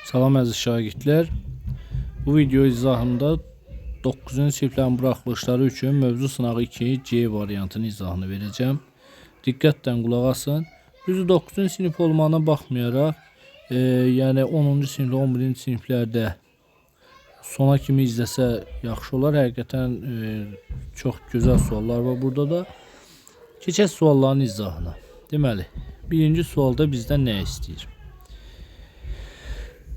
Salam əziz şagirdlər. Bu video izahımda 9-cu siniflərin buraxılışları üçün mövzu sınağı 2 C variantının izahını verəcəm. Diqqətlə qulaq asın. Düzü 9-cu sinif olmağına baxmayaraq, yəni 10-cu sinif, 11-ci siniflərdə sona kimi izləsə yaxşı olar. Həqiqətən çox gözəl suallar var burada da. Keçək sualların izahına. Deməli, birinci sualda bizdən nə istəyir?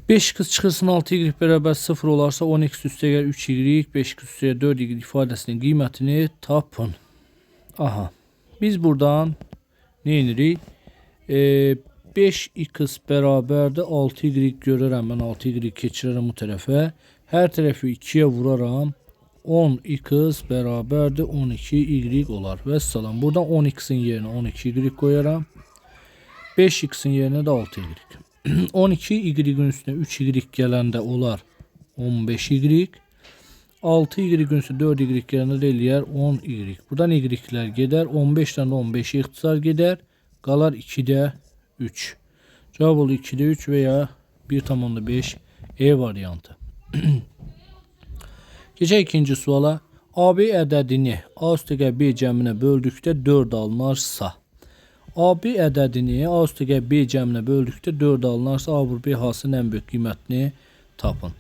5x çıxılsın 6y bərabər 0 olarsa 10x üstəgəl 3y, 5x üstəgəl 4y ifadəsinin qiymətini tapın. Aha. Biz buradan nə edirik? 5x bərabərdir 6y görürəm. Mən 6y keçirərəm bu tərəfə. Hər tərəfi 2-yə vuraram. 10x bərabərdir 12y olar. Vəssalam. Buradan 10x-in yerinə 12y qoyaram. 5x-in yerinə də 6y. 12 y-in üstünə 3y gələndə olar 15y. 6y-in üstünə 4y gələndə də eləyər 10y. Buradan y-lər gedər. 15-dən də 15 ixtisar gedər. Qalar 2-də 3. Cavab olur 2-də 3 və ya 1,5 E variantı. Keçək ikinci suala. AB ədədini A üstəgəl B cəminə böldükdə 4 alınarsa, AB ədədini A üstəgəl B cəminə böldükdə 4 alınarsa, A vur B hasilinin ən böyük qiymətini tapın.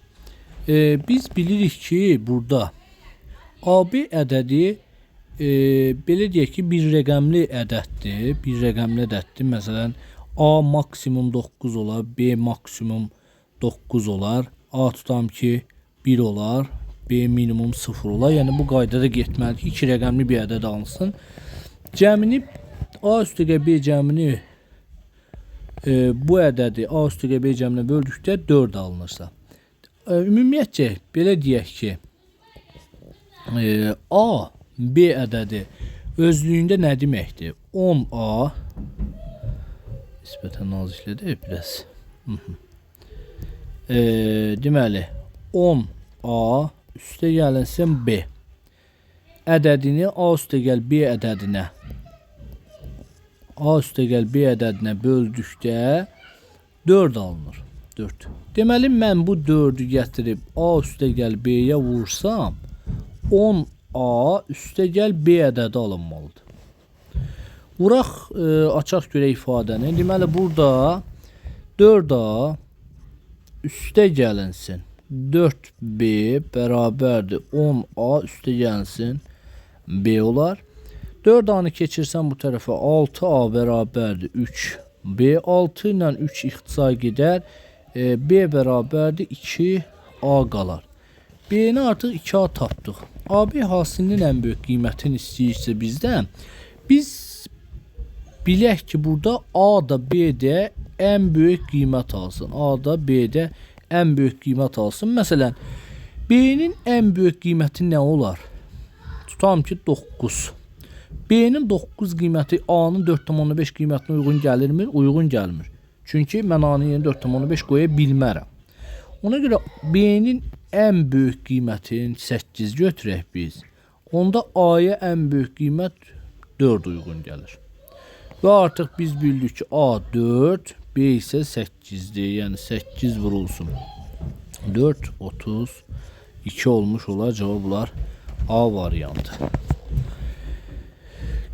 Biz bilirik ki, burada AB ədədi belə deyək ki, bir rəqəmli ədəddir. Bir rəqəmli ədəddir. Məsələn, A maksimum 9 olar, B maksimum 9 olar. A tutam ki, 1 olar, B minimum 0 olar. Yəni bu qaydada getməlidir ki, iki rəqəmli bir ədəd alınsın. Cəmini A üstəgəl B cəmini bu ədədi A üstəgəl B cəminə böldükdə 4 alınırsa. Ümumiyyətcə belə deyək ki, A B ədədi özlüyündə nə deməkdir? 10A nisbətən naziklədi biraz. Deməli 10A üstə gəlinsin B ədədini A üstəgəl B ədədinə A üstəgəl B ədədinə böldükdə 4 alınır. 4. Deməli mən bu 4-ü gətirib A üstəgəl B-yə vursam 10A üstəgəl B ədədi alınmalıdır. Vuraq, açaq görək ifadəni. Deməli burada 4A üstə gəlinsin 4B bərabərdir 10A üstə gəlinsin B olar. 4A-nı keçirsəm bu tərəfə 6A bərabərdir 3B. 6 ilə 3 ixtisar gedər. B bərabərdir 2A qalar. B-ni artıq 2A tapdıq. AB hasilinin ən böyük qiymətini istəyirsə bizdən, biz bilək ki, burada A da B də ən böyük qiymət alsın. A da B də ən böyük qiymət alsın. Məsələn, B-nin ən böyük qiyməti nə olar? Tutam ki, 9. B-nin 9 qiyməti A-nın 4,5 qiymətinə uyğun gəlirmi? Uyğun gəlmir. Çünki mən A-nın yerinə 4,5 qoya bilmərəm. Ona görə B-nin ən böyük qiymətini 8 götürək biz. Onda A-ya ən böyük qiymət 4 uyğun gəlir. Və artıq biz bildik ki, A 4, B isə 8-dir. Yəni 8 vurulsun. 4, 32 olmuş olar. Cavab olar A variantı.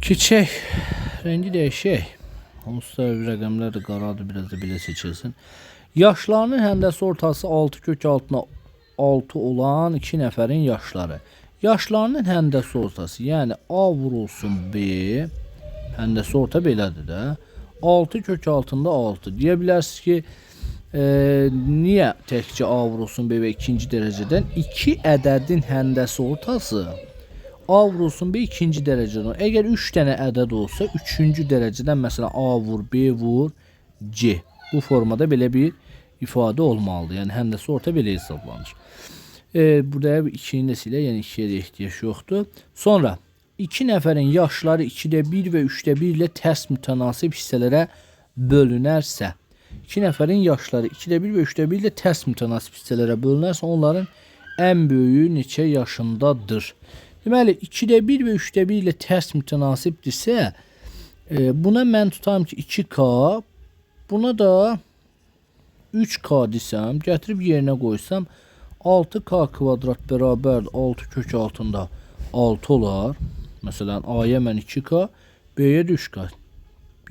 Keçək. Rəngi dəyişək. Onsuz da rəqəmlər də qaradır, biraz da belə seçilsin. Yaşlarının həndəsi ortası 6 kök altına 6 olan 2 nəfərin yaşları. Yaşlarının həndəsi ortası, yəni A vurulsun B, həndəsi orta belədir də. 6 kök altında 6. Deyə bilərsiniz ki, niyə təkcə A vurulsun B və ikinci dərəcədən? 2 ədədin həndəsi ortası A vurulsun B ikinci dərəcədən. Əgər 3 dənə ədəd olsa, üçüncü dərəcədən məsələn A vur, B vur, C. Bu formada belə bir ifadə olmalıdır. Yəni həndəsi orta belə hesablanır. Burada 2-ni də silək, yəni 2-yə də ehtiyac yoxdur. Sonra 2 nəfərin yaşları 2-də 1 və 3-də 1 ilə tərs mütənasib hissələrə bölünərsə, 2 nəfərin yaşları 2-də 1 və 3-də 1 ilə tərs mütənasib hissələrə bölünərsə, onların ən böyüyü neçə yaşındadır? Deməli, 2-də 1 və 3-də 1 ilə tərs mütənasibdirsə, buna mən tutam ki 2K, buna da 3K desəm, gətirib yerinə qoysam 6K kvadrat bərabərdir 6 kök altında 6 olar. Məsələn, A-ya mən 2K, B-yə də 3K.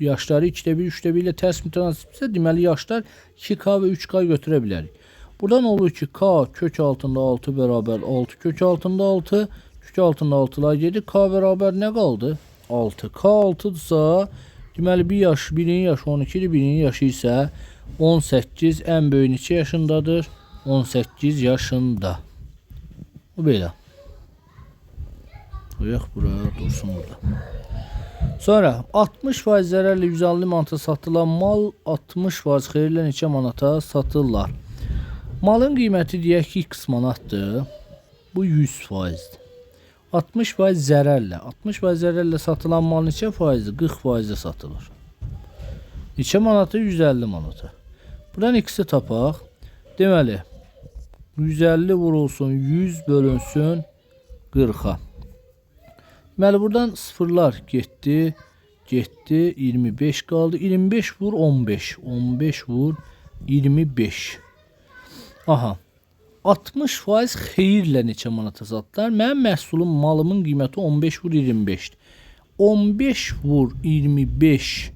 Yaşları 2-də 1, 3-də 1 ilə tərs mütənasibsə, deməli yaşlar 2K və 3K götürə bilərik. Buradan olur ki, K kök altında 6 bərabər 6 kök altında 6, kök altında 6'lar gedir. K bərabər nə qaldı? 6. K 6-dırsa, deməli bir yaş, birinin yaşı 12-dir, birinin yaşı isə 18, ən böyük neçə yaşındadır? 18 yaşında. Bu belə. Qoyaq bura, dursun burada. Sonra 60% zərərlə 150 manata satılan mal 60% xeyirlə neçə manata satırlar? Malın qiyməti deyək ki, x manatdır. Bu 100%-dir. 60% zərərlə. 60% zərərlə satılan mal neçə faizdir? 40%-ə satılır. Neçə manata? 150 manata. Buradan x-i tapaq. Deməli, 150 vurulsun, 100 bölünsün 40-a. Deməli, buradan sıfırlar getdi, getdi, 25 qaldı. 25 vur 15, 15 vur 25. Aha, 60% xeyirlə neçə manata satdılar? Mənim məhsulum, malımın qiyməti 15 vur 25-dir. 15 vur 25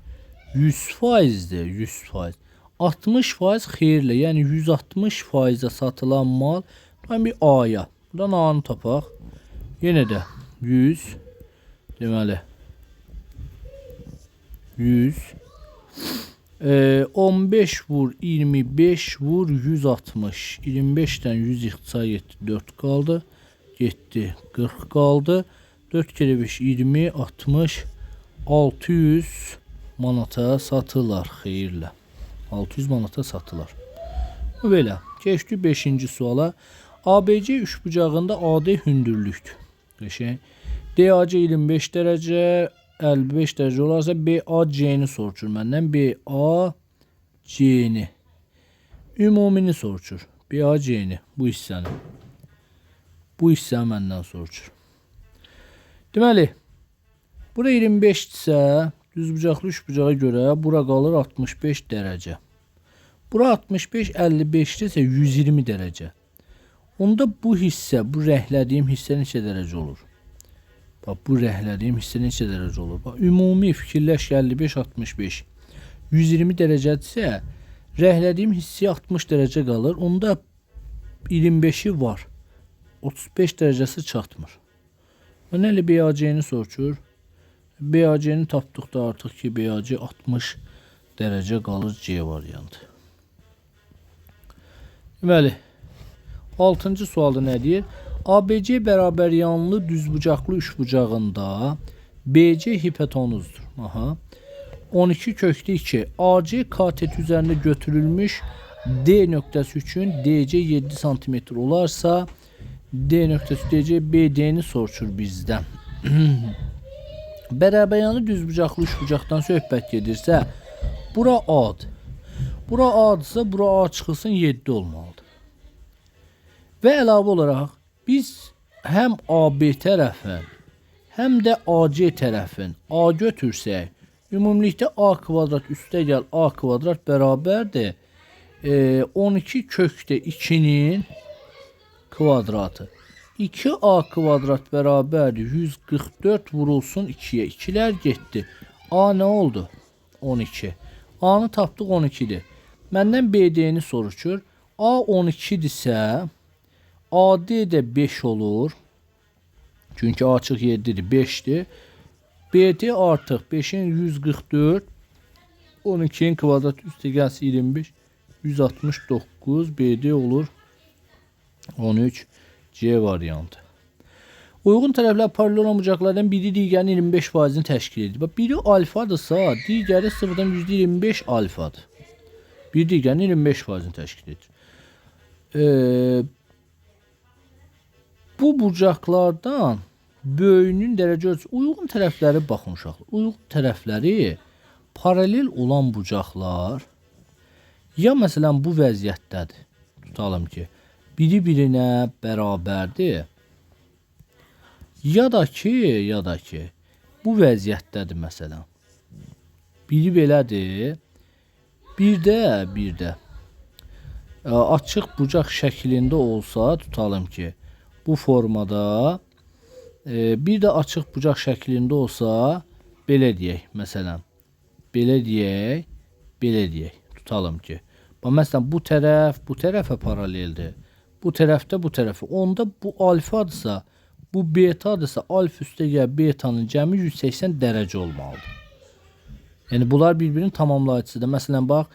100%-dir, 100%. 60% xeyirlə, yəni 160%-ə satılan mal, buradan bir A-ya. Buradan A-nı tapaq. Yenə də 100, deməli 100, 15 vur 25 vur 160. 25-dən 100 ixtisar getdi, 4 qaldı. Getdi, 40 qaldı. 4 kere 5, 20, 60, 600 manata satırlar xeyirlə. 600 manata satılır. Bu belə. Keçdik 5-ci suala. ABC üçbucağında AD hündürlükdür. Qəşəng. DAC 25 dərəcə, 55 dərəcə olarsa BAC-ni soruşur məndən. BAC-ni. Ümumini soruşur. BAC-ni, bu hissəni. Bu hissəni məndən soruşur. Deməli, bura 25-dirsə, düzbucaqlı üçbucağa görə bura qalır 65 dərəcə. Bura 65, 55-dirsə 120 dərəcə. Onda bu hissə, bu rənglədiyim hissə neçə dərəcə olur? Bax, bu rənglədiyim hissə neçə dərəcə olur? Bax, ümumi fikirləş 55, 65. 120 dərəcədirsə, rənglədiyim hissəyə 60 dərəcə qalır. Onda 25-i var. 35 dərəcəsi çatmır. Mənə elə BAC-ni soruşur. BAC-ni tapdıqda artıq ki, BAC 60 dərəcə qalır C variantı. Deməli, 6-cı sualda nə deyir? ABC bərabər yanlı düzbucaqlı üçbucağında BC hipotenuzdur. Aha. 12 köklü 2. AC katet üzərində götürülmüş D nöqtəsi üçün DC 7 sm olarsa D nöqtəsi DC BD-ni soruşur bizdən. Bərabər yanlı düzbucaqlı üçbucaqdan söhbət gedirsə, bura A-dır. Bura A-dırsa, bura A çıxılsın 7 olmalıdır. Və əlavə olaraq biz həm AB tərəfin, həm də AC tərəfin A götürsək, ümumilikdə A kvadrat üstə gəl A kvadrat bərabərdir 12 kökdə 2-nin kvadratı. 2A kvadrat bərabərdir 144 vurulsun 2-yə. 2-lər getdi. A nə oldu? 12. A-nı tapdıq 12-dir. Məndən BD-ni soruşur. A 12-dirsə, AD də 5 olur. Çünki A çıx 7-dir, 5-dir. BD artıq 5-in 144, 12-nin kvadrat üstə gəlsin 25, 169, BD olur 13, C variantı. Uyğun tərəflər paralel olan bucaqlardan biri digərinin 25%-ni təşkil edir. Bax, biri alfadırsa, digəri 0,25 alfadır. Bir digərinin 25%-ni təşkil edir. Bu bucaqlardan böyüyünün dərəcə ölçüsü uyğun tərəfləri baxın uşaqlar. Uyğun tərəfləri paralel olan bucaqlar ya məsələn bu vəziyyətdədir. Tutalım ki, biri birinə bərabərdir. Ya da ki bu vəziyyətdədir məsələn. Biri belədir. Bir də. Açıq bucaq şəklində olsa, tutalım ki, bu formada, bir də açıq bucaq şəklində olsa, belə deyək, məsələn, belə deyək, belə deyək, tutalım ki. Bax, məsələn, bu tərəf, bu tərəfə paraleldir. Bu tərəfdə bu tərəfə. Onda bu alfadırsa, bu betadırsa, alfa üstəgəl betanın cəmi 180 dərəcə olmalıdır. Yəni, bunlar bir-birinin tamamlayıcısıdır. Məsələn, bax,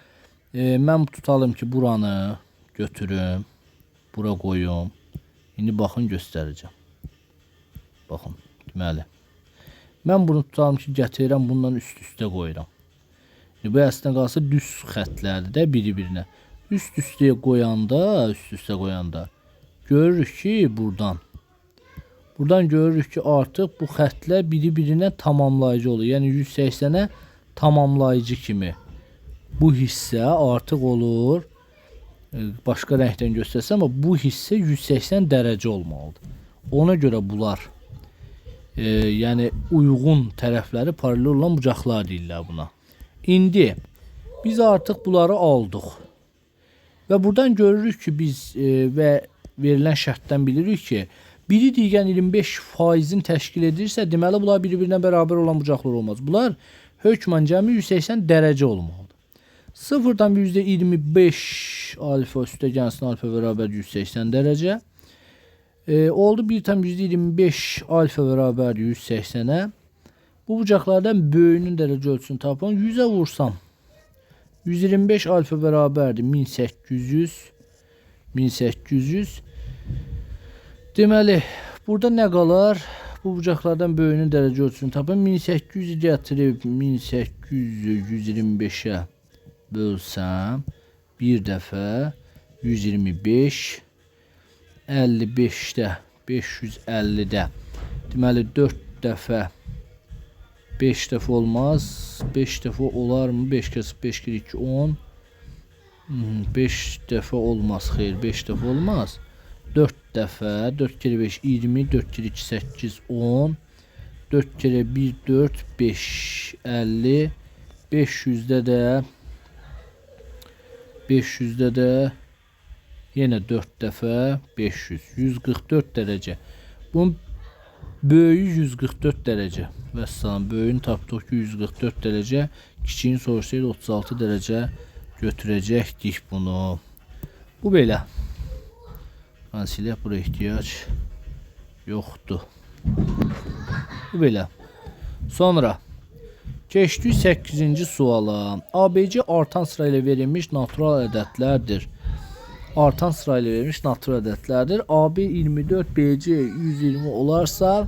mən tutalım ki, buranı götürüm, bura qoyum. İndi baxın, göstərəcəm. Baxın, deməli, mən bunu tutalım ki, gətirirəm, bundan üst-üstə qoyuram. İndi bu əslində qalsa düz xətlərdir də biri-birinə. Üst-üstə qoyanda, görürük ki, buradan görürük ki, artıq bu xətlər biri-birinə tamamlayıcı olur. Yəni, 180-ə tamamlayıcı kimi bu hissə artıq olur. Başqa rəngdən göstərsəm, amma bu hissə 180 dərəcə olmalıdır. Ona görə bunlar, yəni uyğun tərəfləri paralel olan bucaqlar deyirlər buna. İndi biz artıq bunları aldıq. Və buradan görürük ki, biz və verilən şərtdən bilirik ki, biri digər 25%-ni təşkil edirsə, deməli bunlar bir-birinə bərabər olan bucaqlar olmaz. Bunlar hökmən cəmi 180 dərəcə olmalıdır. 0,25 alfa üstə gəlsin alfa bərabər 180 dərəcə. Oldu 1,25 alfa bərabər 180-ə. Bu bucaqlardan böyüyünün dərəcə ölçüsünü tapın. 100-ə vursam 125 alfa bərabərdir 1800. 1800. Deməli, burada nə qalar? Bu bucaqlardan böyüyünün dərəcə ölçüsünü tapın. 1800-ü gətirib 1800-ü 125-ə bölsəm bir dəfə 125, 55-də, 550-də. Deməli, 4 dəfə, 5 dəfə olmaz. 5 dəfə olarmı? 5 kere 5 kere 2, 10. 5 dəfə olmaz. Xeyr, 5 dəfə olmaz. 4 dəfə, 4 kere 5, 20, 4 kere 2, 8, 10. 4 kere 1, 4, 5, 50. 500-də də, 500-də də yenə 4 dəfə 500. 144 dərəcə. Bunun böyüyü 144 dərəcə. Vəssalam, böyüyünü tapdıq ki, 144 dərəcə. Kiçiyini soruşsaydı 36 dərəcə götürəcəkdik bunu. Bu belə. Hansı bura ehtiyac yoxdur. Bu belə. Sonra keçdik 8-ci suala. ABC artan sırayla verilmiş natural ədədlərdir. Artan sırayla verilmiş natural ədədlərdir. AB 24, BC 120 olarsa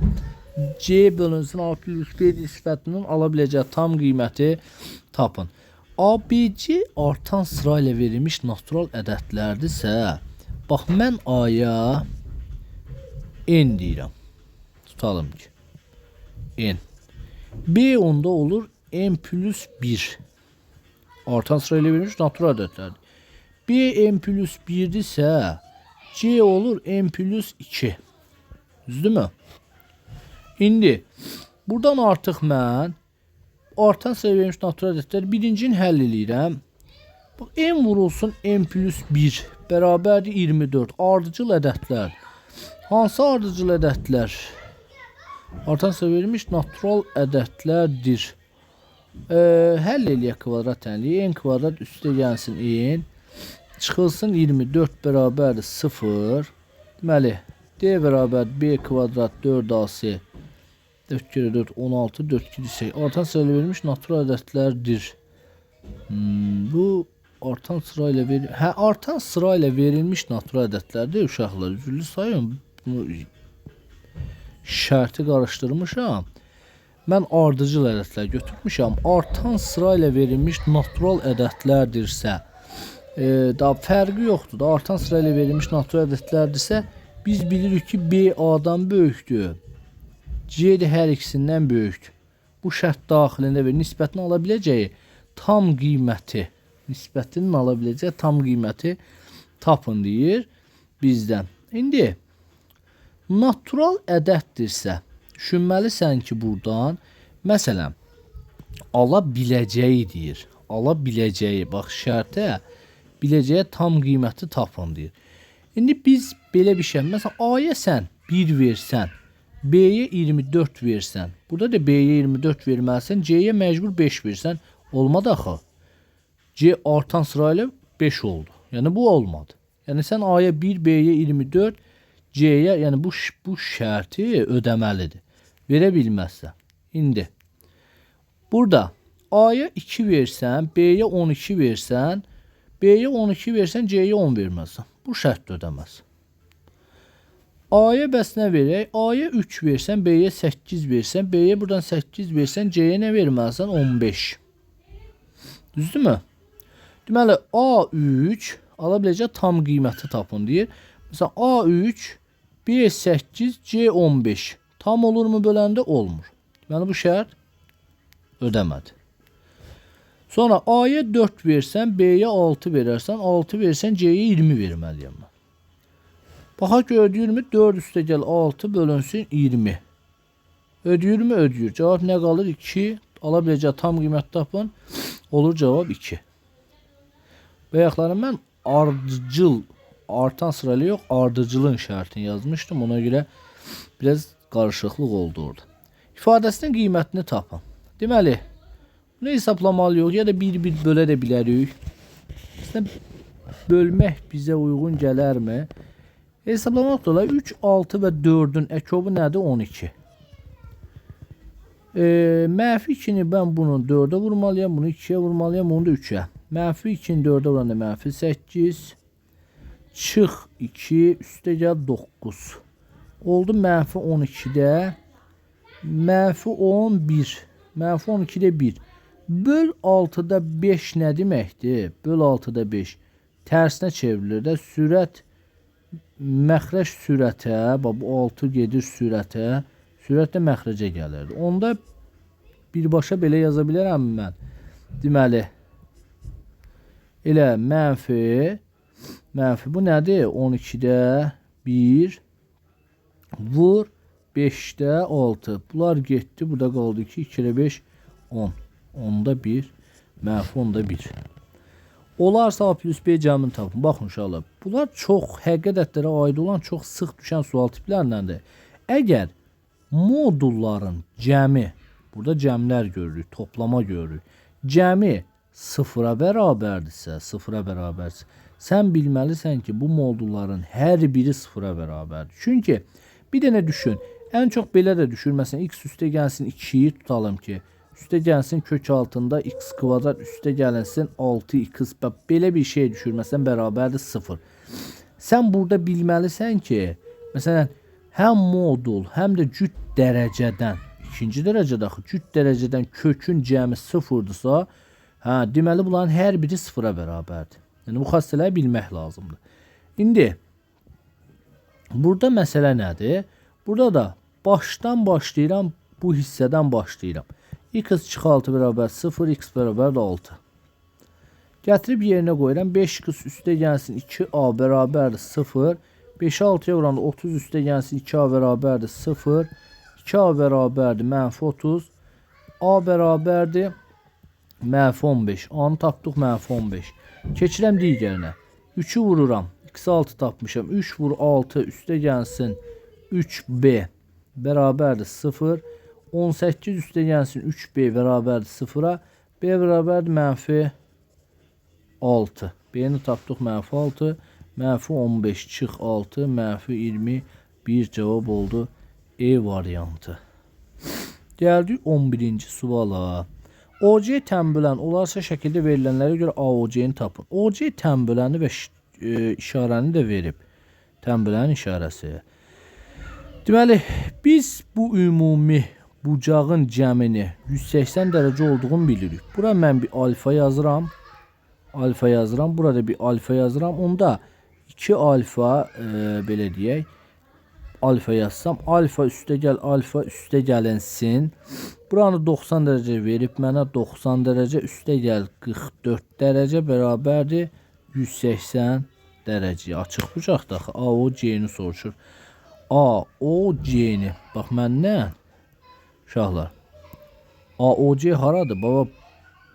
C bölünsün A plus B nisbətinin ala biləcəyi tam qiyməti tapın. ABC artan sırayla verilmiş natural ədədlərdirsə, bax mən A-ya N deyirəm. Tutalım ki, N. B onda olur N plus 1. Artan sırayla verilmiş natural ədədlərdir. B N plus 1-dirsə, C olur N plus 2. Düzdürmü? İndi buradan artıq mən artan sırayla verilmiş natural ədədlər birincini həll eləyirəm. Bax, N vurulsun N plus 1 bərabərdir 24. Ardıcıl ədədlər. Hansı ardıcıl ədədlər? Artan sırayla verilmiş natural ədədlərdir. Həll eləyək kvadrat tənliyi. N kvadrat üstə gəlsin N. Çıxılsın 24 bərabərdir 0. Deməli, D bərabər B kvadrat 4AC. 4 kere 4 16, 4 kere 8. Artan sırayla verilmiş natural ədədlərdir. Bu artan sırayla artan sırayla verilmiş natural ədədlərdir uşaqlar. Üzürlü sayın. Bunu şərti qarışdırmışam. Mən ardıcıl ədədlər götürmüşəm. Artan sırayla verilmiş natural ədədlərdirsə, daha fərqi yoxdur da. Artan sırayla verilmiş natural ədədlərdirsə, biz bilirik ki, B A-dan böyükdür. C də hər ikisindən böyükdür. Bu şərt daxilində və nisbətini ala biləcəyi tam qiyməti, nisbətinin ala biləcəyi tam qiyməti tapın deyir bizdən. İndi natural ədəddirsə, düşünməlisən ki, buradan məsələn ala biləcəyi deyir. Ala biləcəyi, bax şərtə Biləcəyə tam qiyməti tapın deyir. İndi biz belə bir şey, məsələn, A-ya sən 1 versən, B-yə 24 versən, burada da B-yə 24 verməlisən, C-yə məcbur 5 versən, olmadı axı. C artan sırayla 5 oldu. Yəni bu olmadı. Yəni sən A-ya 1, B-yə 24, C-yə, yəni bu şərti ödəməlidir. Verə bilməzsən. İndi burada A-ya 2 versən, B-yə 12 versən, B-yə 12 versən, C-yə 10 verməzsən. Bu şərt ödəməz. A-ya bəs nə verək? A-ya 3 versən, B-yə 8 versən, B-yə buradan 8 versən, C-yə nə verməlisən? 15. Düzdürmü? Deməli, A3 ala biləcək tam qiyməti tapın deyir. Məsələn, A3, B8, C15. Tam olurmu böləndə? Olmur. Deməli, bu şərt ödəmədi. Sonra A-ya 4 versən, B-yə 6 verərsən, 6 versən, C-yə 20 verməliyəm mən. Baxaq ki, ödəyirmi? 4 üstə gəl 6 bölünsün 20. Ödəyirmi? Ödəyir. Cavab nə qalır? 2. Ala biləcək tam qiymət tapın. Olur cavab 2. Bayaqları mən ardıcıl, artan sırayla yox, ardıcılın şərtini yazmışdım. Ona görə biraz qarışıqlıq oldu orada. İfadəsinin qiymətini tapın. Deməli, bunu hesablamalı yox, ya da bir-bir bölə də bilərik. Əslində, bölmək bizə uyğun gələrmi? Hesablamaq da olar. 3, 6 və 4-ün əkobu nədir? 12. Mənfi 2-ni mən bunun 4-ə vurmalıyam, bunu 2-yə vurmalıyam, bunu da 3-ə. Mənfi 2-ni 4-ə vuranda mənfi 8. Çıx 2, üstə gəl 9. Oldu mənfi 12-də. Mənfi 11. Mənfi 12-də 1. Böl 6-da 5 nə deməkdir? Böl 6-da 5. Tərsinə çevrilir də. Sürət, məxrəc sürətə, bax bu 6 gedir sürətə, sürət də məxrəcə gəlirdi. Onda birbaşa belə yaza bilərəm mən. Deməli, elə mənfi, mənfi bu nədir? 12-də 1 vur 5-də 6. Bunlar getdi, burada qaldı ki, 2 ilə 5, 10. 10-da 1, mənfi 10-da 1. Olarsa A plus B cəmini tapın. Baxın uşaqlar, bunlar çox həqiqi ədədlərə aid olan çox sıx düşən sual tiplərindəndir. Əgər modulların cəmi, burada cəmlər görürük, toplama görürük, cəmi sıfıra bərabərdirsə, sıfıra bərabərdirsə, sən bilməlisən ki, bu modulların hər biri sıfıra bərabərdir. Çünki bir dənə düşün, ən çox belə də düşür. Məsələn, x üstə gəlsin 2-yi tutalım ki, üstə gəlsin kök altında x kvadrat üstə gəlinsin 6x. Belə bir şey düşür. Məsələn, bərabərdir 0. Sən burada bilməlisən ki, məsələn, həm modul, həm də cüt dərəcədən, ikinci dərəcədə axı, cüt dərəcədən kökün cəmi 0-dırsa, hə, deməli, bunların hər biri 0-a bərabərdir. Yəni, bu xassələri bilmək lazımdır. İndi, burada məsələ nədir? Burada da başdan başlayıram, bu hissədən başlayıram. X çıx 6 bərabər 0, x bərabər də 6. Gətirib yerinə qoyuram. 5x üstə gəlsin 2a bərabərdir 0. 5-i 6-ya vuranda 30 üstə gəlsin 2a bərabərdir 0. 2a bərabərdir mənfi 30. A bərabərdir mənfi 15. A-nı tapdıq mənfi 15. Keçirəm digərinə. 3-ü vururam. X-i 6 tapmışam. 3 vur 6 üstə gəlsin 3b bərabərdir 0. 18 üstə gəlsin 3b bərabərdir 0-a. B bərabərdir mənfi 6. B-ni tapdıq mənfi 6. Mənfi 15 çıx 6. Mənfi 21 cavab oldu. E variantı. Gəldik 11-ci suala. OC tənbölən olarsa şəkildə verilənlərə görə AOC-ni tapın. OC tənböləni və işarəni də verib. Tənbölənin işarəsi. Deməli, biz bu ümumi bucağın cəmini 180 dərəcə olduğunu bilirik. Bura mən bir alfa yazıram. Alfa yazıram. Burada bir alfa yazıram. Onda 2 alfa belə deyək. Alfa yazsam. Alfa üstə gəl, alfa üstə gəlinsin. Buranı 90 dərəcə verib mənə 90 dərəcə üstə gəl 44 dərəcə bərabərdir 180 dərəcəyə. Açıq bucaqda axı AOC-ni soruşur. AOC-ni. Bax məndən uşaqlar. AOC haradır? Baba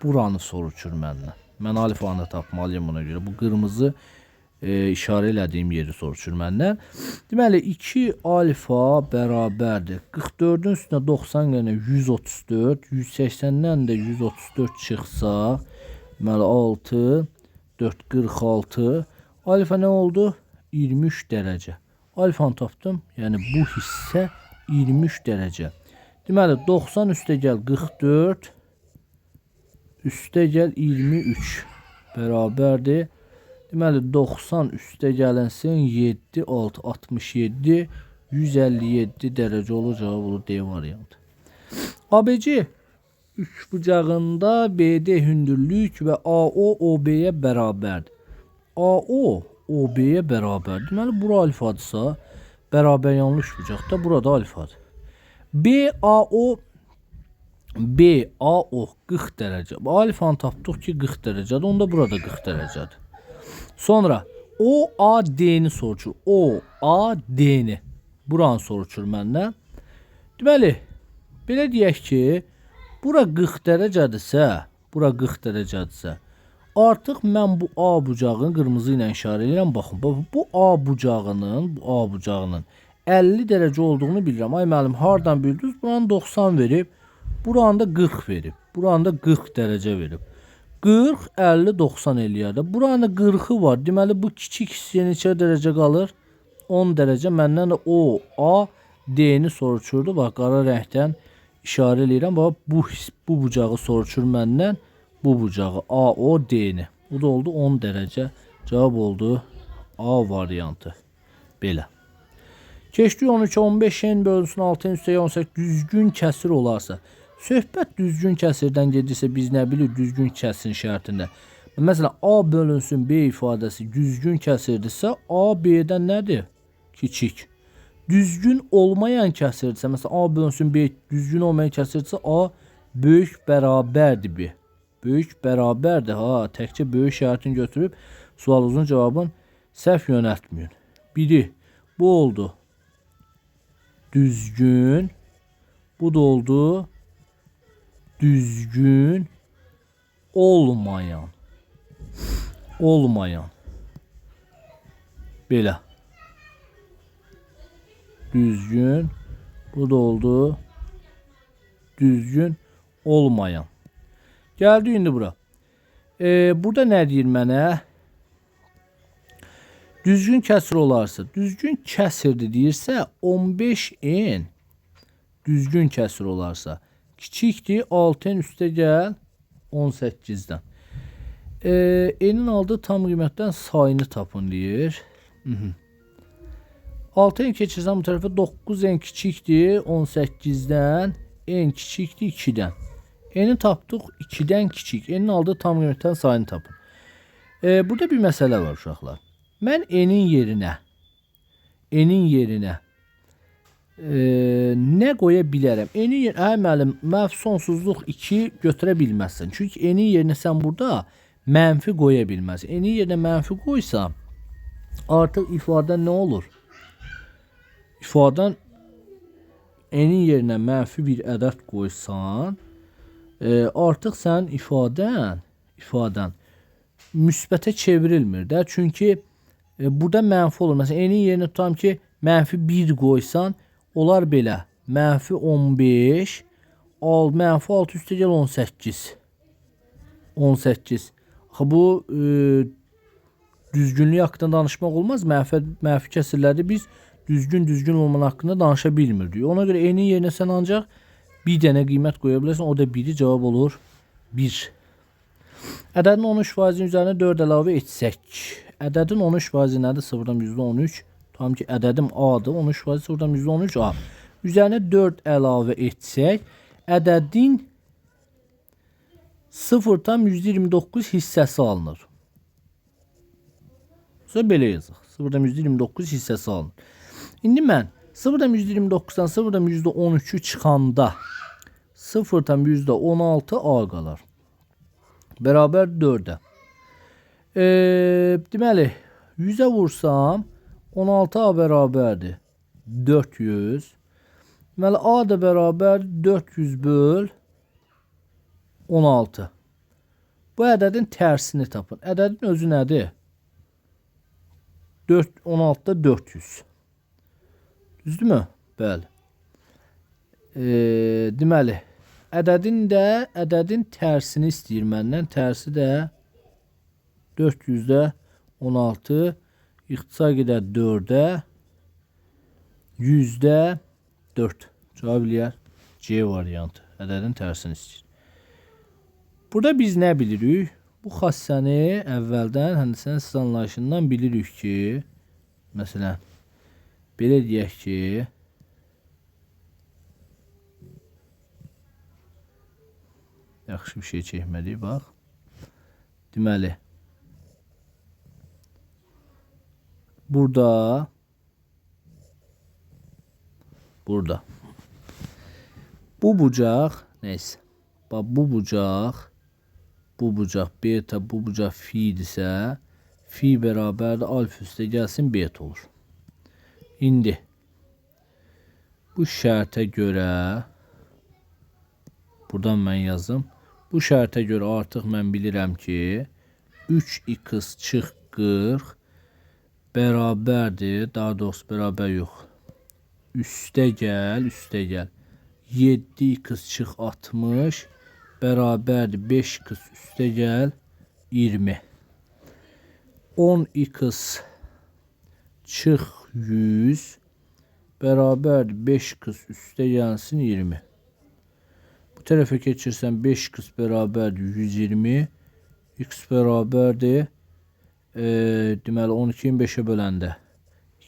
buranı soruşur məndən. Mən alfanı tapmalıyam buna görə. Bu qırmızı işarə elədiyim yeri soruşur məndən. Deməli, 2 alfa bərabərdir. 44-ün üstünə 90 gələnə 134, 180-dən də 134 çıxsa, deməli 6, 4, 46. Alfa nə oldu? 23 dərəcə. Alfanı tapdım. Yəni, bu hissə 23 dərəcə. Deməli, 90 üstə gəl 44, üstə gəl 23 bərabərdir. Deməli, 90 üstə gəlinsin 7, 6, 67, 157 dərəcə olur. Cavab olur D variantı. ABC üçbucağında BD hündürlük və AO OB-yə bərabərdir. AO OB-yə bərabərdir. Deməli, bura alfadırsa, bərabər yanlı üçbucaqda burada alfadır. BAO 40 dərəcə. Alfanı tapdıq ki, 40 dərəcədir. Onda burada 40 dərəcədir. Sonra OAD-ni soruşur. OAD-ni. Buranı soruşur məndən. Deməli, belə deyək ki, bura 40 dərəcədirsə, bura 40 dərəcədirsə, artıq mən bu A bucağını qırmızı ilə işarə edirəm. Baxın, bu A bucağının 50 dərəcə olduğunu bilirəm. Ay müəllim, hardan bildiniz? Buranı 90 verib, buranı da 40 verib. Buranı da 40 dərəcə verib. 40, 50, 90 eləyər də. Buranın 40-ı var. Deməli, bu kiçik hissəyə neçə dərəcə qalır? 10 dərəcə. Məndən də O, A, D-ni soruşurdu. Bax, qara rəngdən işarə eləyirəm. Bax, bu bucağı soruşur məndən. Bu bucağı A, O, D-ni. Bu da oldu 10 dərəcə. Cavab oldu A variantı. Belə. Keçdik 13, 15 n bölünsün 6 n üstə 18 düzgün kəsir olarsa. Söhbət düzgün kəsirdən gedirsə biz nə bilirik düzgün kəsirin şərtində. Məsələn, A bölünsün B ifadəsi düzgün kəsirdirsə, A B-dən nədir? Kiçik. Düzgün olmayan kəsirdirsə, məsələn, A bölünsün B düzgün olmayan kəsirdirsə, A böyük bərabərdir B. Böyük bərabərdir. Ha, təkcə böyük şərtini götürüb sualınızın cavabını səhv yönəltməyin. Biri, bu oldu düzgün, bu da oldu düzgün olmayan. Olmayan. Belə. Düzgün, bu da oldu düzgün olmayan. Gəldi indi bura. Burada nə deyir mənə? Düzgün kəsir olarsa, düzgün kəsirdir deyirsə, 15n düzgün kəsir olarsa, kiçikdir 6n üstə gəl 18-dən. N-in aldığı tam qiymətdən sayını tapın deyir. 6n keçirsəm bu tərəfə 9n kiçikdir 18-dən, n kiçikdir 2-dən. N-i tapdıq 2-dən kiçik. N-in aldığı tam qiymətdən sayını tapın. Burada bir məsələ var uşaqlar. Mən n-in yerinə nə qoya bilərəm? N-in yerinə, hə müəllim, mənfi sonsuzluq 2 götürə bilməzsən. Çünki n-in yerinə sən burada mənfi qoya bilməzsən. N-in yerinə mənfi qoysan, artıq ifadə nə olur? İfadən n-in yerinə mənfi bir ədəd qoysan, artıq sənin ifadən müsbətə çevrilmir də. Çünki burada mənfi olur. Məsələn, n-in yerinə tutam ki, mənfi 1 qoysan, olar belə. Mənfi 15, mənfi 6 üstə gəl 18. 18. Axı, bu düzgünlük haqqında danışmaq olmaz. Mənfi kəsirlərdə biz düzgün olmanın haqqında danışa bilmirdik. Ona görə n-in yerinə sən ancaq bir dənə qiymət qoya bilərsən. O da 1-i cavab olur. 1. Ədədin 13%-in üzərinə 4 əlavə etsək. Ədədin 13% nədir? 0,13. Tam ki, ədədim A-dır. 13% 0,13 A. Üzərinə 4 əlavə etsək, ədədin 0,29 hissəsi alınır. Sonra belə yazaq. 0,29 hissəsi alınır. İndi mən 0,29-dan 0,13-ü çıxanda 0,16 A qalar. Bərabər 4-ə. Deməli, 100-ə vursam 16A bərabərdir 400. Deməli, A da bərabər 400 böl 16. Bu ədədin tərsini tapın. Ədədin özü nədir? 4, 16-da 400. Düzdürmü? Bəli. Deməli, ədədin tərsini istəyir məndən. Tərsi də 400-də 16, ixtisar gedər 4-ə, 100-də 4. Cavab eləyər C variantı. Ədədin tərsini istəyir. Burada biz nə bilirik? Bu xassəni əvvəldən həndəsən siz anlayışından bilirik ki, məsələn, belə deyək ki, yaxşı bir şey çəkməliyik, bax. Deməli, burada bu bucaq, neysə, bax, bu bucaq beta, bu bucaq fi idisə, fi bərabərdir alfa üstə gəlsin beta olur. İndi bu şərtə görə, buradan mən yazım, bu şərtə görə artıq mən bilirəm ki, 3x çıx 40 bərabərdir, daha doğrusu bərabər yox, üstə gəl, 7x çıx 60 bərabərdir 5x üstə gəl 20. 10x çıx 100 bərabərdir 5x üstə gəlsin 20. Bu tərəfə keçirsəm 5x bərabərdir 120. X bərabərdir deməli 12-ni 5-ə böləndə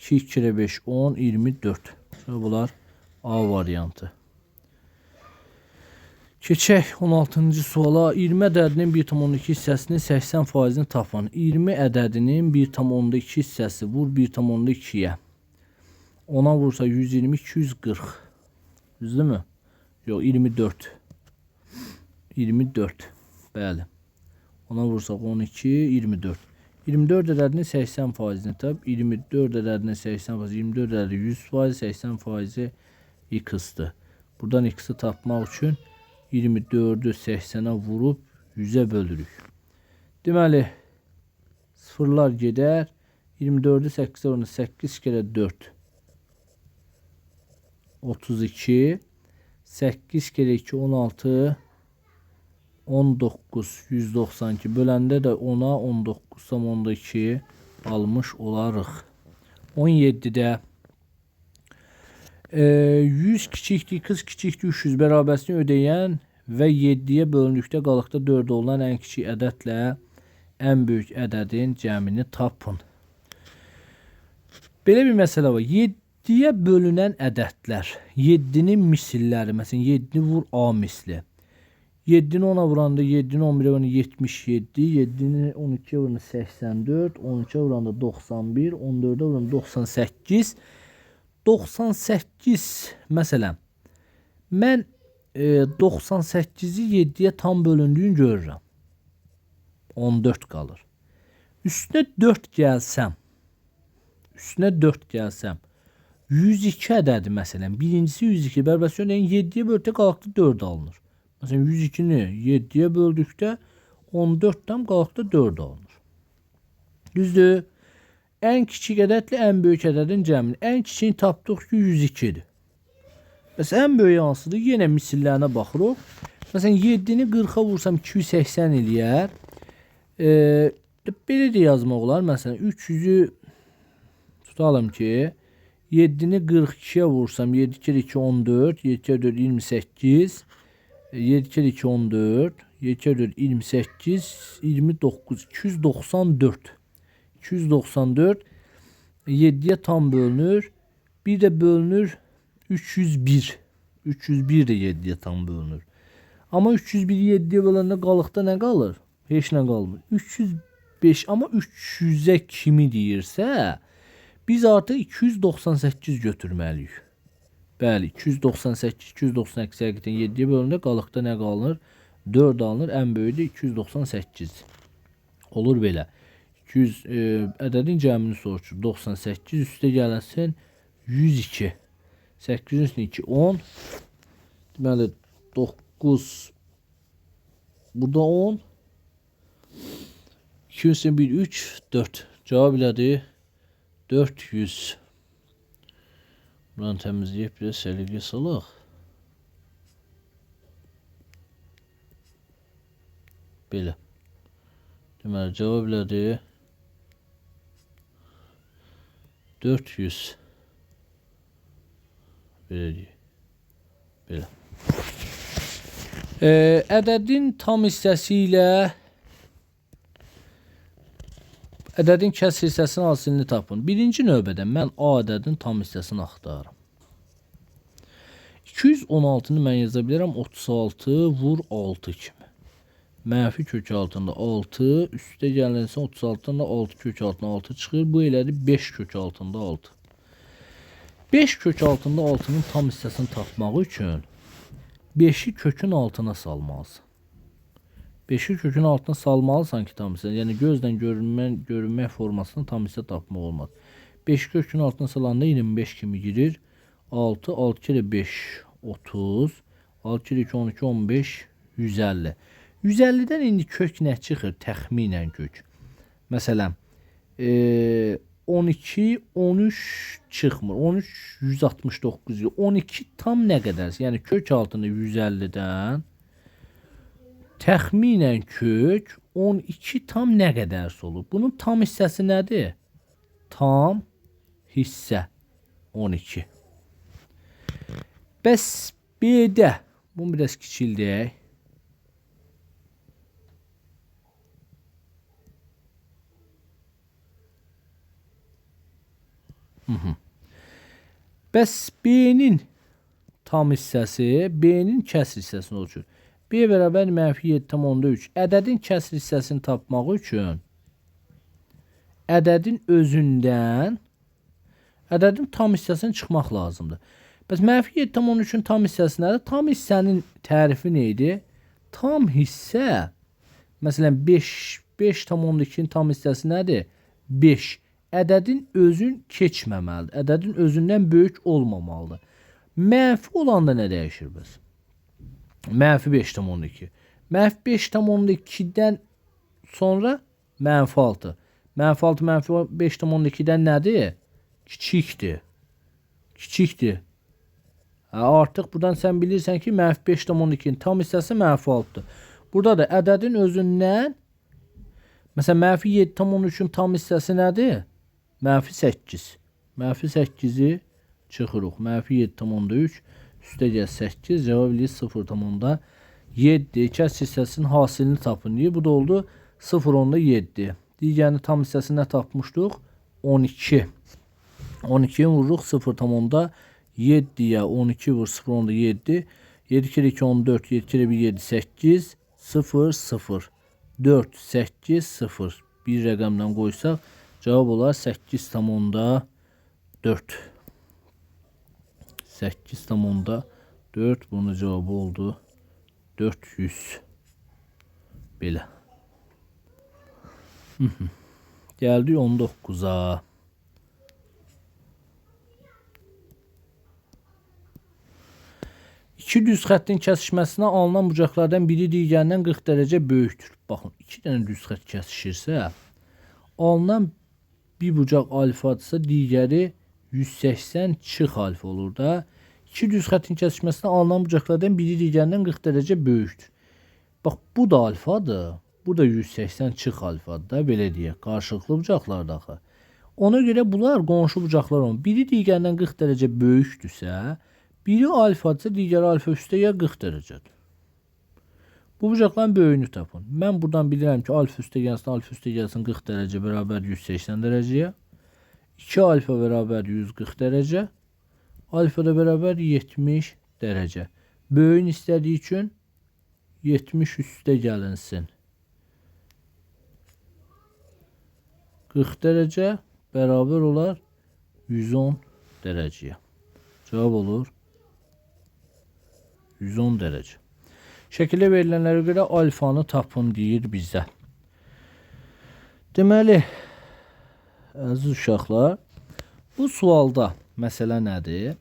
2, 2 kere 5, 10, 24. Bunlar A variantı. Keçək 16-cı suala. 20 ədədinin 1,2 hissəsinin 80%-ni tapın. 20 ədədinin 1,2 hissəsi vur 1,2-yə. 10-a vursa 120, 240. Düzdürmü? Yox, 24. 24. Bəli. 10-a vursaq 12, 24. 24 ədədinin 80%-ni tap. 24 ədədinin 80%, 24 ədədi 100%, 80% x-dir. Buradan x-i tapmaq üçün 24-ü 80-ə vurub 100-ə bölürük. Deməli, sıfırlar gedər. 24-ü 8-ə vuranda 8 kere 4. 32. 8 kere 2, 16. 19, 192. Böləndə də 10-a 19,2 almış olarıq. 17-də 100 kiçikdir, x kiçikdir, 300 bərabəsini ödəyən və 7-yə bölündükdə qalıqda 4 olunan ən kiçik ədədlə ən böyük ədədin cəmini tapın. Belə bir məsələ var. 7-yə bölünən ədədlər, 7-nin misilləri, məsələn, 7-ni vur A misli. 7-ni 10-a vuranda 7-ni 11-ə vuranda 77, 7-ni 12-yə vuranda 84, 13-ə vuranda 91, 14-ə vuranda 98. 98 məsələn, mən 98-i 7-yə tam bölündüyünü görürəm. 14 qalır. Üstünə 4 gəlsəm, 102 ədədi məsələn, birincisi 102, bərbəsi ödəyən 7-yə böldükdə qalıqda 4 alınır. Məsələn, 102-ni 7-yə böldükdə 14-dən qalıqda 4 alınır. Düzdür? Ən kiçik ədədlə ən böyük ədədin cəmini. Ən kiçiyini tapdıq ki, 102-dir. Bəs ən böyük hansıdır? Yenə misillərinə baxırıq. Məsələn, 7-ni 40-a vursam 280 eləyər. Belə də yazmaq olar. Məsələn, 300-ü tutalım ki, 7-ni 42-yə vursam 7 kere 2, 14, 7 kere 4, 28, 7 kere 2, 14, 7 kere 4, 28, 29, 294. 294 7-yə tam bölünür. Bir də bölünür 301. 301 də 7-yə tam bölünür. Amma 301-i 7-yə böləndə qalıqda nə qalır? Heç nə qalmır. 305, amma 300-ə kimi deyirsə, biz artıq 298 götürməliyik. Bəli, 298, 298 həqiqətən 7-yə bölündə qalıqda nə qalınır? 4 alınır. Ən böyüyü də 298. Olur belə. 200 ədədin cəmini soruşur. 98 üstə gəlsin 102. 8-in üstünə 2, 10. Deməli 9, burada 10. 2 üstüne 1, 3, 4. Cavab elədir 400. Buranı təmizləyib biraz səliqə salaq. Belə. Deməli, cavab elədir 400. Belə deyək. Belə. Ədədin tam hissəsi ilə ədədin kəsr hissəsinin hasilini tapın. Birinci növbədə mən A ədədinin tam hissəsini axtarıram. 216-nı mən yaza bilərəm 36 vur 6 kimi. Mənfi kök altında 6, üstə gəlinsə 36-dan da 6 kök altında 6 çıxır. Bu elədir 5 kök altında 6. 5 kök altında 6-nın tam hissəsini tapmaq üçün 5-i kökün altına salmalısan. 5-i kökün altına salmalısan ki tam hissə, yəni gözlə görünmək formasını tam hissə tapmaq olmaz. 5-i kökün altına salanda 25 kimi girir. 6, 6 kere 5, 30, 6 kere 2, 12, 15, 150. 150-dən indi kök nə çıxır? Təxminən kök. Məsələn, 12, 13 çıxmır. 13, 169. 12 tam nə qədərsə? Yəni kök altında 150-dən təxminən kök 12 tam nə qədərsə olur. Bunun tam hissəsi nədir? Tam hissə 12. Bəs B-də, bunu biraz kiçildək. Bəs B-nin tam hissəsi, B-nin kəsr hissəsini ölçür. B bərabər mənfi 7,3. Ədədin kəsr hissəsini tapmaq üçün ədədin özündən ədədin tam hissəsini çıxmaq lazımdır. Bəs mənfi 7,3-ün tam hissəsi nədir? Tam hissənin tərifi nə idi? Tam hissə, məsələn 5,2-nin tam hissəsi nədir? 5. Ədədin özün keçməməlidir. Ədədin özündən böyük olmamalıdır. Mənfi olanda nə dəyişir bəs? Mənfi 5,2. Mənfi 5,2-dən sonra mənfi 6. Mənfi 6, mənfi 5,2-dən nədir? Kiçikdir. Kiçikdir. Artıq buradan sən bilirsən ki, mənfi 5,2-nin tam hissəsi mənfi 6-dır. Burada da ədədin özündən, məsələn, mənfi 7,3-ün tam hissəsi nədir? Mənfi 8. Mənfi 8-i çıxırıq. Mənfi 7,3 üstə gəl 8. Cavab eləyir 0,7. Kəsr hissəsinin hasilini tapın deyir. Bu da oldu 0,7. Digərini tam hissəsini nə tapmışdıq? 12. 12-yi vururuq 0,7-yə. 12 vur 0,7. 7 kere 2 14. 7 kere 1 7 8. 0 0. 4 8 0. Bir rəqəmdən qoysaq cavab olar 8,4. 8,4. Bunun cavabı oldu 400. Belə. Gəldik 19-a. İki düz xəttin kəsişməsinə alınan bucaqlardan biri digərindən 40 dərəcə böyükdür. Baxın, iki dənə düz xətt kəsişirsə, alınan bir bucaq alfadırsa, digəri 180 çıx alfa olur da. İki düz xəttin kəsişməsinə alınan bucaqlardan biri digərindən 40 dərəcə böyükdür. Bax, bu da alfadır. Bu da 180 çıx alfadır da, belə deyək. Qarşılıqlı bucaqlardır axı. Ona görə bunlar qonşu bucaqlar olun. Biri digərindən 40 dərəcə böyükdürsə, biri alfadırsa, digəri alfa üstə ya 40 dərəcədir. Bu bucaqların böyüyünü tapın. Mən buradan bilirəm ki, alfa üstə gəlsin, alfa üstə gəlsin 40 dərəcə bərabər 180 dərəcəyə. 2 alfa bərabər 140 dərəcə. Alfa da bərabər 70 dərəcə. Böyüyün istədiyi üçün 70 üstə gəlinsin. 40 dərəcə bərabər olar 110 dərəcəyə. Cavab olur 110 dərəcə. Şəkildə verilənlərə görə alfanı tapın deyir bizə. Deməli, əziz uşaqlar, bu sualda məsələ nədir?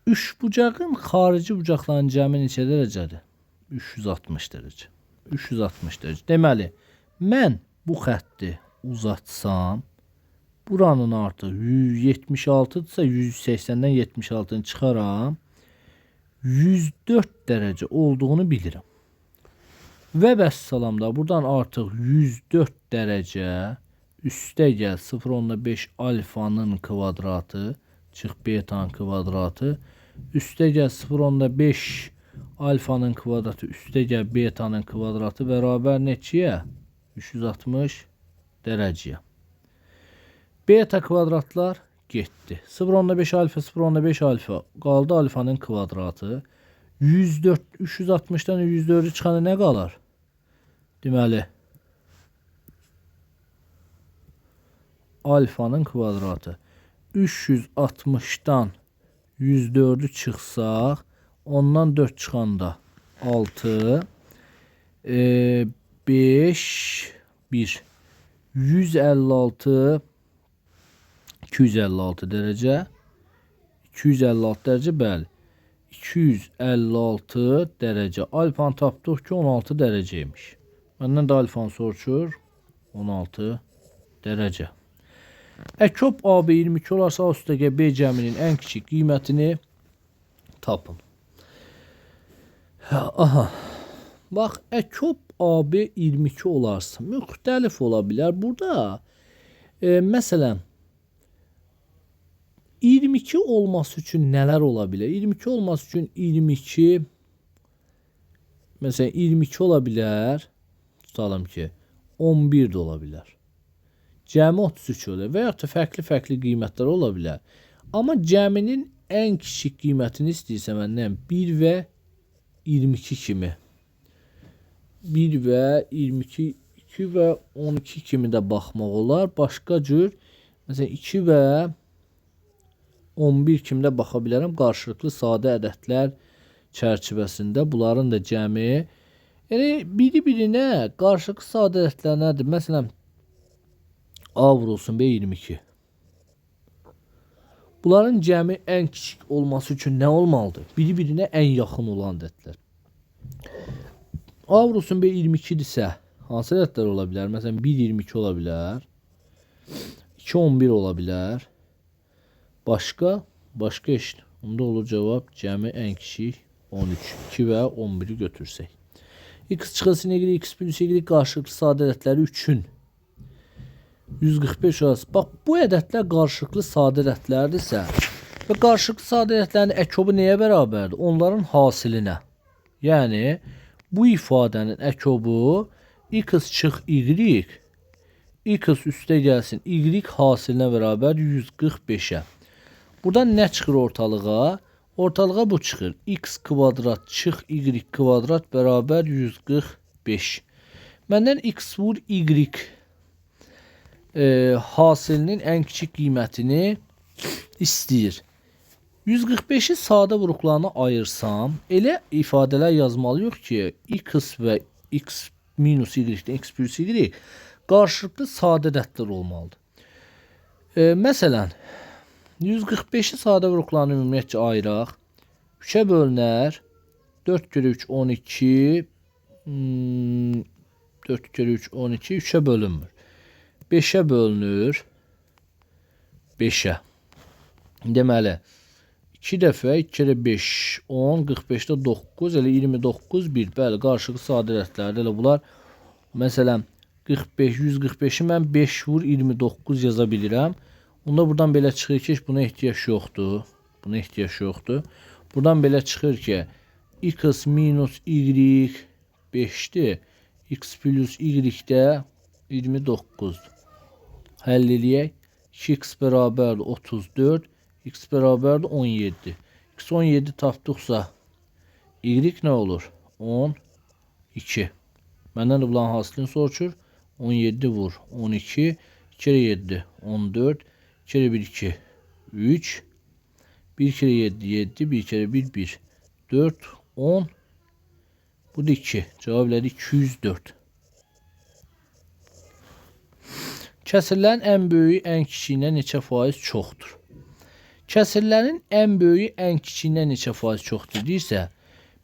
Üçbucağın xarici bucaqlarının cəmi neçə dərəcədir? 360 dərəcə. 360 dərəcə. Deməli, mən bu xətti uzatsam, buranın artıq 176-dırsa 180-dən 76-nı çıxaram, 104 dərəcə olduğunu bilirəm. Və vəssalam da buradan artıq 104 dərəcə üstə gəl 0,5 alfanın kvadratı çıx betanın kvadratı üstə gəl 0,5 alfanın kvadratı üstə gəl betanın kvadratı bərabər neçəyə? 360 dərəcəyə. Beta kvadratlar getdi. 0,5 alfa 0,5 alfa qaldı alfanın kvadratı. 104 360-dan 104-ü çıxanda nə qalar? Deməli, alfanın kvadratı 360-dan 104-ü çıxsaq, ondan 4 çıxanda 6, 5, 1, 156, 256 dərəcə, 256 dərəcə, bəli, 256 dərəcə. Alfanı tapdıq ki, 16 dərəcəymiş. Məndən də alfanı soruşur, 16 dərəcə. Əkop AB 22 olarsa, A üstəgəl B cəminin ən kiçik qiymətini tapın. Aha. Bax, əkop AB 22 olarsa, müxtəlif ola bilər. Burada, məsələn, 22 olması üçün nələr ola bilər? 22 olması üçün 22, məsələn, 22 ola bilər. Tutalım ki, 11 də ola bilər. Cəmi 33 olar və yaxud da fərqli-fərqli qiymətlər ola bilər. Amma cəminin ən kiçik qiymətini istəyirsə məndən 1 və 22 kimi. 1 və 22, 2 və 12 kimi də baxmaq olar. Başqa cür, məsələn, 2 və 11 kimi də baxa bilərəm. Qarşılıqlı sadə ədədlər çərçivəsində bunların da cəmi. Yəni, biri-birinə qarşılıqlı sadə ədədlər nədir? Məsələn, A vurulsun B 22. Bunların cəmi ən kiçik olması üçün nə olmalıdır? Biri-birinə ən yaxın olan ədədlər. A vurulsun B 22-dirsə, hansı ədədlər ola bilər? Məsələn, 1 22 ola bilər. 2 11 ola bilər. Başqa? Başqa heç. Onda olur cavab cəmi ən kiçik 13. 2 və 11-i götürsək. X çıxılsın y, x plus y qarşılıqlı sadə ədədləri üçün 145 olarsa. Bax, bu ədədlər qarşılıqlı sadə ədədlərdirsə və qarşılıqlı sadə ədədlərin əkobu nəyə bərabərdir? Onların hasilinə. Yəni, bu ifadənin əkobu x çıx y, x üstə gəlsin y hasilinə bərabər 145-ə. Buradan nə çıxır ortalığa? Ortalığa bu çıxır. X kvadrat çıx y kvadrat bərabər 145. Məndən x vur y hasilinin ən kiçik qiymətini istəyir. 145-i sadə vuruqlarına ayırsam, elə ifadələr yazmalıyıq ki, x və x minus y-dən x plus y qarşılıqlı sadə ədədlər olmalıdır. Məsələn, 145-i sadə vuruqlarını ümumiyyətcə ayıraq. 3-ə bölünər. 4 kere 3, 12. 4 kere 3, 12. 3-ə bölünmür. 5-ə bölünür. 5-ə. Deməli, 2 dəfə 2 kere 5, 10, 45-də 9, elə 29, 1. Bəli, qarşılıqlı sadə ədədlərdir. Elə bunlar, məsələn, 45, 145-i mən 5 vur 29 yaza bilirəm. Onda buradan belə çıxır ki, buna ehtiyac yoxdur. Buna ehtiyac yoxdur. Buradan belə çıxır ki, x minus y 5-dir. X plus y də 29-dur. Həll eləyək. 2x bərabərdir 34, x bərabərdir 17. X 17 tapdıqsa, y nə olur? 12. Məndən də bunların hasilini soruşur. 17 vur 12, 2 kere 7, 14, 2 kere 1, 2, 3, 1 kere 7, 7, 1 kere 1, 1, 4, 10, bu da 2. Cavab elədi 204. Kəsirlərin ən böyüyü ən kiçiyinə neçə faiz çoxdur? Kəsirlərin ən böyüyü ən kiçiyinə neçə faiz çoxdur deyirsə,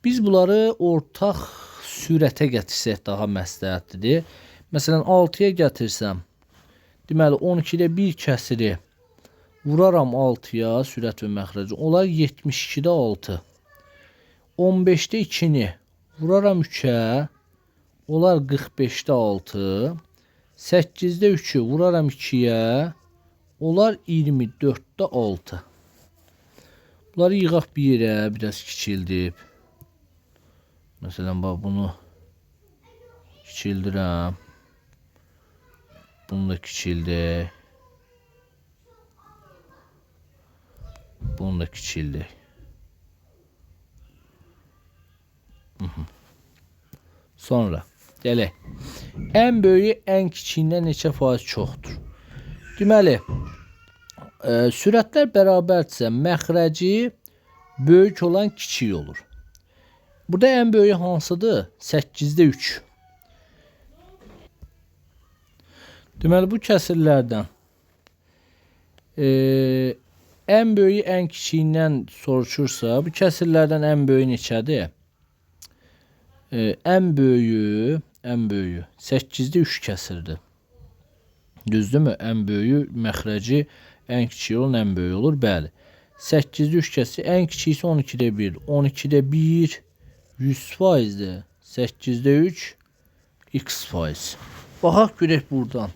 biz bunları ortaq Sürətə gətirsək daha məsləhətlidir. Məsələn, 6-ya gətirsəm, deməli, 12-də 1 kəsiri vuraram 6-ya, sürət və məxrəci. Olar 72-də 6. 15-də 2-ni vuraram 3-ə, olar 45-də 6. 8-də 3-ü vuraram 2-yə, olar 24-də 6. Bunları yığaq bir yerə, biraz kiçildib. Məsələn, bax, bunu kiçildirəm. Bunu da kiçildək. Bunu da kiçildək. Sonra gələk. Ən böyüyü ən kiçiyindən neçə faiz çoxdur? Deməli, sürətlər bərabərdirsə, məxrəci böyük olan kiçik olur. Burada ən böyüyü hansıdır? 8-də 3. Deməli, bu kəsirlərdən ən böyüyü ən kiçiyindən soruşursa, bu kəsirlərdən ən böyüyü neçədir? Ən böyüyü 8-də 3 kəsirdir. Düzdürmü? Ən böyüyü məxrəci ən kiçiyi olan ən böyüyü olur. Bəli. 8-də 3 kəsir. Ən kiçiyi isə 12-də 1. 12-də 1 100%-dir. 8-də 3 x faiz. Baxaq görək buradan.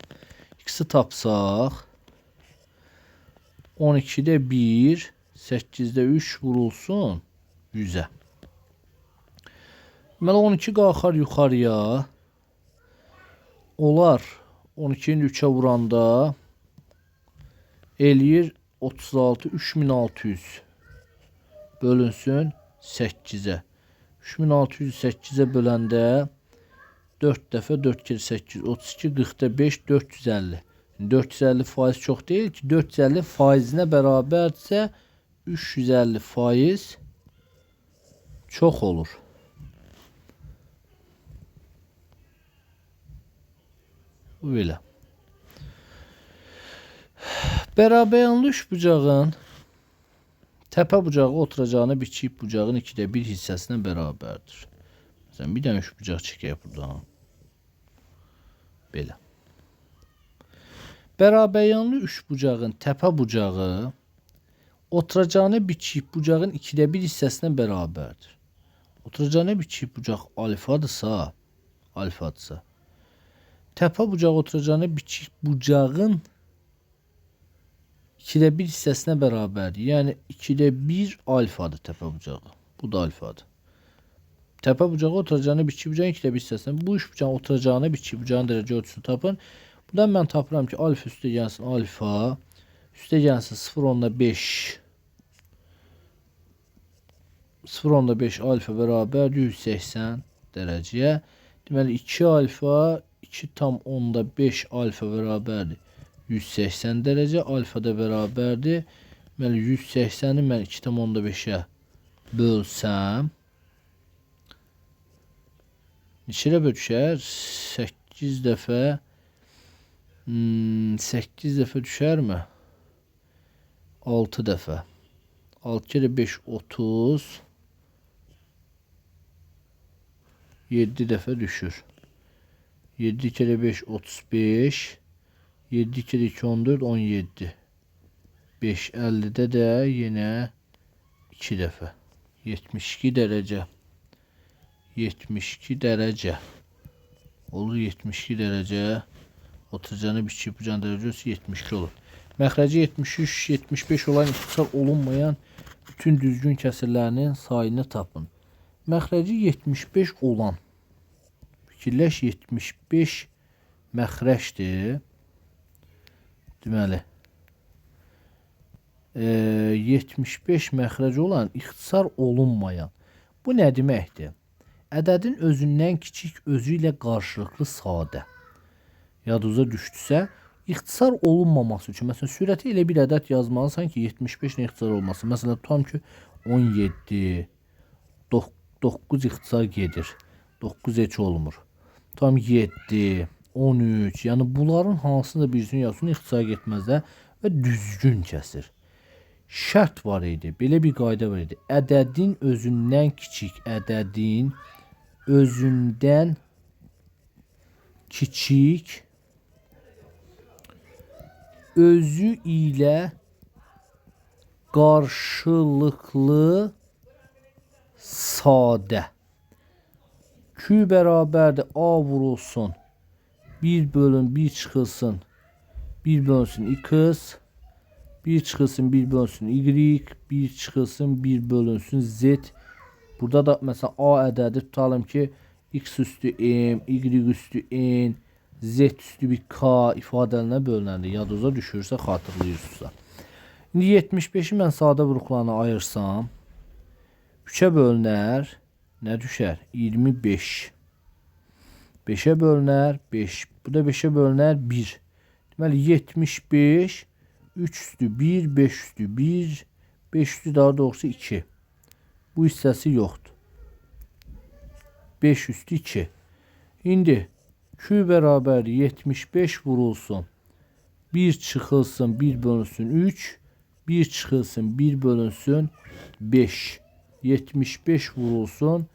X-i tapsaq. 12-də 1, 8-də 3 vurulsun 100-ə. Deməli, 12 qalxar yuxarıya. Olar 12-ni 3-ə vuranda eləyir 36, 3600 bölünsün 8-ə. 3600 8-ə böləndə 4 dəfə 4 kere 8, 32, 40-da 5, 450. 450 faiz çox deyil ki, 450 faizinə bərabərdirsə 350 faiz çox olur. Bu belə. Bərabəryanlı üçbucağın təpə bucağı oturacağına bitişik bucağın 2-də 1 hissəsinə bərabərdir. Məsələn, bir dənə üçbucaq çəkək buradan. Belə. Bərabəryanlı üçbucağın təpə bucağı oturacağına bitişik bucağın 2-də 1 hissəsinə bərabərdir. Oturacağına bitişik bucaq alfadırsa, təpə bucağı oturacağına bitişik bucağın 2-də 1 hissəsinə bərabərdir. Yəni 2-də 1 alfadır təpə bucağı. Bu da alfadır. Təpə bucağı oturacağına bitişik bucağın 2-də 1 hissəsinə. Bu üç bucağın oturacağına bitişik bucağın dərəcə ölçüsünü tapın. Buradan mən tapıram ki, alfa üstə gəlsin alfa, üstə gəlsin 0,5 0,5 alfa bərabərdir 180 dərəcəyə. Deməli, 2 alfa 2,5 alfa bərabərdir 180 dərəcə. Alfa da bərabərdir. Deməli, 180-i mən 2,5-ə bölsəm, neçə dəfə düşər? 8 dəfə. 8 dəfə düşərmi? 6 dəfə. 6 kere 5, 30. 7 dəfə düşür. 7 kere 5, 35. 7 kere 2, 14, 17. 5, 50-də də yenə 2 dəfə. 72 dərəcə. 72 dərəcə. Olur 72 dərəcə. Oturacağına bitişik bucağın dərəcə ölçüsü 72 olur. Məxrəci 73, 75 olan ixtisar olunmayan bütün düzgün kəsirlərinin sayını tapın. Məxrəci 75 olan, fikirləş, 75 məxrəcdir. Deməli, 75 məxrəc olan ixtisar olunmayan. Bu nə deməkdir? Ədədin özündən kiçik, özü ilə qarşılıqlı sadə. Yadınıza düşdüsə, ixtisar olunmaması üçün, məsələn, sürəti elə bir ədəd yazmalısan ki, 75 ilə ixtisar olmasın. Məsələn, tutam ki, 17, 9 ixtisar gedir. 9 heç olmur. Tutam 7, 13, yəni bunların hansını da birisini yazsın, ixtisar getməzlər və düzgün kəsir. Şərt var idi, belə bir qayda var idi. Ədədin özündən kiçik, ədədin Özündən kiçik, özü ilə qarşılıqlı sadə. Q bərabərdir A vurulsun 1 bölün 1 çıxılsın 1 bölünsün X, 1 çıxılsın 1 bölünsün Y, 1 çıxılsın 1 bölünsün Z. Burada da məsələn A ədədi tutalım ki X üstü M, Y üstü N, Z üstü bir K ifadələrinə bölünəndir. Yadınıza düşürsə xatırlayırsınızsa. İndi 75-i mən sadə vuruqlarına ayırsam 3-ə bölünər, nə düşər? 25. 5-ə bölünər 5. Bu da 5-ə bölünər 1. Deməli 75 3 üstü 1, 5 üstü 1, 5 üstü daha doğrusu 2. Bu hissəsi yoxdur. 5 üstü 2. İndi Q bərabər 75 vurulsun. 1 çıxılsın 1 bölünsün 3. 1 çıxılsın 1 bölünsün 5. 75 vurulsun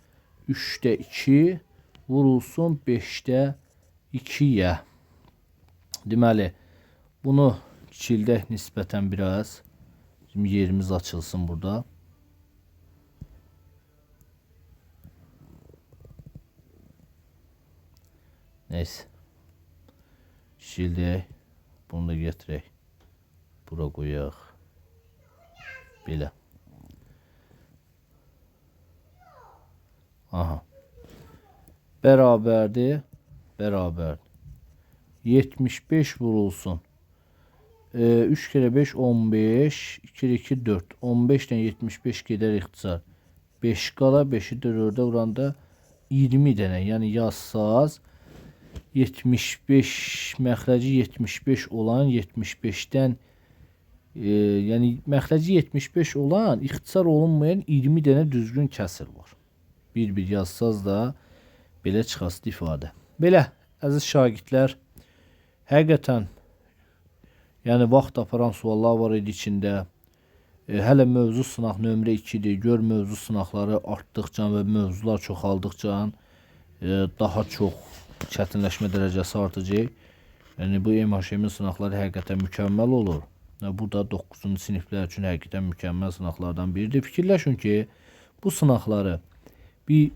3-də 2 vurulsun 5-də 2-yə. Deməli, bunu kiçildək nisbətən biraz. Şimdi yerimiz açılsın burada. Neyse. Kiçildək. Bunu da getirək. Bura qoyaq. Belə. Aha. Bərabərdir. Bərabərdir. 75 vurulsun. 3 kere 5 15. 2 kere 2 4. 15 ilə 75 gedər ixtisar. 5 qala 5-i 4-ə vuranda 20 dənə. Yəni yazsaz 75 məxrəci 75 olan 75-dən yəni məxrəci 75 olan ixtisar olunmayan 20 dənə düzgün kəsir var. Bir-bir yazsaz da belə çıxasıdır ifadə. Belə əziz şagirdlər, həqiqətən yəni vaxt aparan suallar var idi içində. Hələ mövzu sınaq nömrə 2-dir. Gör mövzu sınaqları artdıqca və mövzular çoxaldıqca daha çox çətinləşmə dərəcəsi artacaq. Yəni bu MHM-in sınaqları həqiqətən mükəmməl olur. Bu da 9-cu siniflər üçün həqiqətən mükəmməl sınaqlardan biridir. Fikirləşin ki, bu sınaqları bir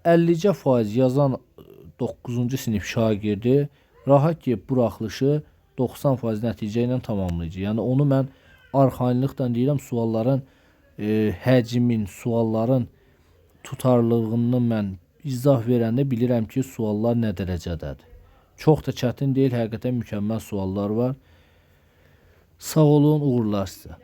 50% yazan 9-cu sinif şagirdi rahat ki, buraxılışı 90% nəticə ilə tamamlayacaq. Yəni onu mən arxayınlıqla deyirəm, sualların həcmin, sualların tutarlılığını mən izah verəndə bilirəm ki, suallar nə dərəcədədir. Çox da çətin deyil, həqiqətən mükəmməl suallar var. Sağ olun, uğurlar sizə.